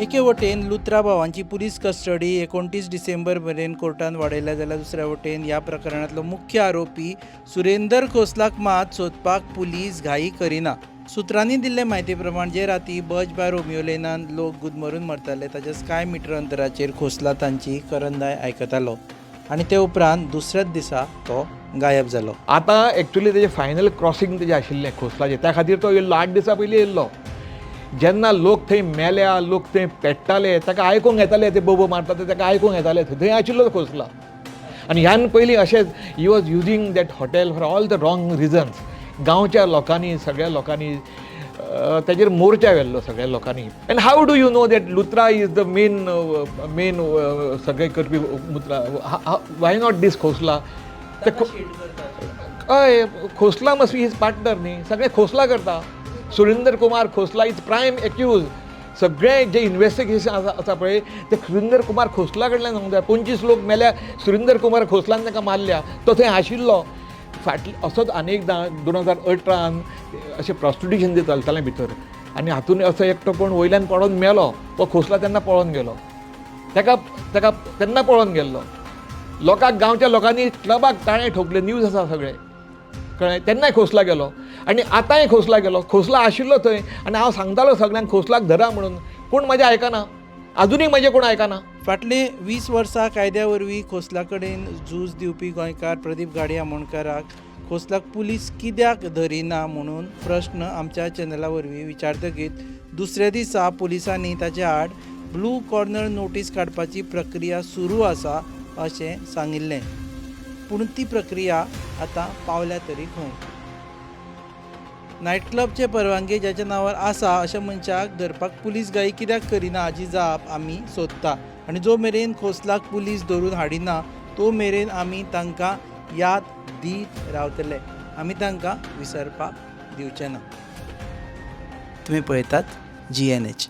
एके वटेन लुत्रा भावांची police custody 29 डिसेंबर मेरेन कोर्टान वाडयल्या, जाल्यार दुसऱ्या वटेन ह्या प्रकरणांतलो मुख्य आरोपी सुरेंदर खोसलाक मात सोदपाक पुलीस घाई करिना. सुत्रांनी दिल्ले म्हायती प्रमाण जे राती बज बाय रोमियो लेनान लोक गुदमरून मरताले, ताच्याच कांय मिटर अंतराचेर खोसला तांची करंदाय आयकतालो आनी ते उपरांत दुसऱ्याच दिसा तो गायब जालो. आतां एक्चुली तेजें फायनल क्रॉसींग तेजें आशिल्लें खोसलाचें, त्या खातीर तो येयल्लो, 8 दिसां पयलीं येयल्लो. जेन्ना लोक थंय मेल्या, लोक थंय पेट्टाले, ताका आयकूंक येताले, ते बोबो मारता ते ताका आयकूंक येताले, थंय आशिल्लो तो खोसला. आनी ह्यान पयलीं अशेंच he was using that hotel for all the wrong reasons. गांवच्या लोकांनी, सगळ्या लोकांनी तेजेर मोर्चा व्हेल्लो सगळ्या लोकांनी. And how do you know that Luthra is the main सगळें करपी Luthra? Why not this Khosla? ते हय, Khosla must be his partner न्ही. सगळें खोसला करता. Surinder Kumar Khosla is prime accused. सगळें जे इन्वेस्टिगेशन आसा पळय, ते सुरिंदर कुमार खोसला कडल्यान जावंक जाय. 25 लोक मेल्या, सुरिंदर कुमार खोसलान ताका मारल्या, तो थंय आशिल्लो. फाटले असोच आनी एकदां 2018न अशें प्रॉस्टिट्युशन जे चलतालें भितर, आनी हातून असो एकटो कोण वयल्यान पडोन मेलो, तो खोसला तेन्ना पळोवन गेलो ताका, तेन्ना पळोवन गेल्लो. लोकांक, गांवच्या लोकांनी क्लबाक ताणें ठोकले, न्यूज आसा सगळें, कळ्ळें? तेन्नाय खोसला गेलो आनी आतांय खोसला गेलो. खोसला आशिल्लो थंय आनी हांव सांगतालो सगळ्यांक खोसलाक धरा म्हणून. कोण म्हजें आयकना, आजुनूय म्हजें कोण आयकना. फाटले 20 वर्सां कायद्या वरवीं खोसला कडेन झूज दिवपी गोंयकार प्रदीप घाडी आमोणकाराक खोसलाक पुलीस कित्याक धरिना म्हणून प्रश्न आमच्या चॅनला वरवीं विचारतकीत दुसऱ्या दिसा पुलिसांनी ताचे आड ब्लू कॉर्नर नोटीस काडपाची प्रक्रिया सुरू आसा अशें सांगिल्लें. पूण ती प्रक्रिया आतां पावल्या तरी खंय? नायट क्लबचे परवानगी ज्याच्या नांवार आसा, अशा मनशाक धरपाक पुलीस घाई कित्याक करिना, हाची जाप आमी सोदता आनी जो मेरेन खोसलाक पुलीस धरून हाडिना, तो मेरेन आमी तांकां याद दीत रावतले. आमी तांकां विसरपाक दिवचे ना. तुमी पळयतात जीएनएच.